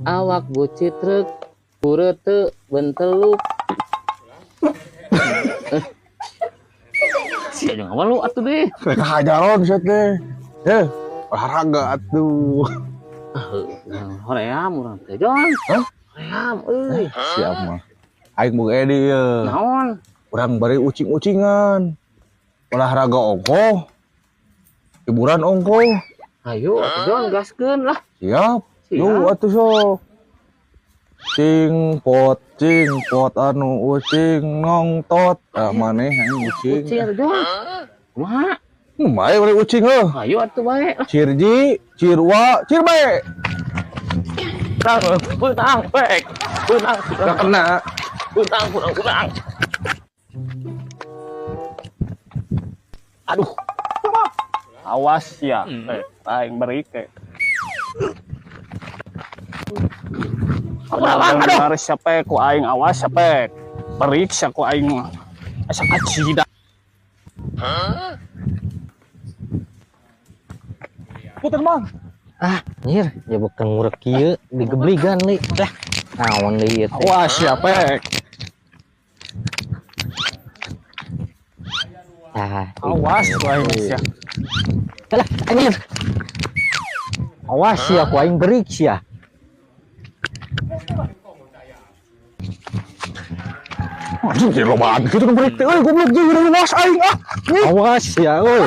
Awak bucitrek kureuteuh benteluk. Sia jeung awal lu atuh deh. Rek hajaron sia teh. Eh, olahraga atuh. Hoream urang teh, Jon. Hah? Hoream euy. Siap mah. Aing boga ide ieu. Naon? Urang bari ucing-ucingan. Olahraga ongkoh. Hiburan ongkoh. Ayo atuh Jon gaskeun lah. Siap. Siap. Yuk atuh sok. Cingpot, cingpot anu ucing nongtot. Ah maneh anjing ucing. Ucing atuh Jon. Kumaha? Bae bari ucing heuh. Ayo atuh bae lah. Cirji, cirwa, cirbe. Beunang, pek. Beunang, Gak kena. beunang, beunang, beunang. Aduh. Awas ya, aing beri ke. Aduh, siapa ku aing awas siapa. Periksa ku aing mah. Asa kacida. Puter bang. Ah, nyir, ya bukan ngurek kieu digebligan li. Lah, naon deui ieu teh? Awas siapa. Ah, Awas ku aing sia. Alah, anjir. Awas ya ku aing berik sia. Anjing jadi lobaan kitu nu berik teh euy goblok jeung luas aing ah. Awas ya euy.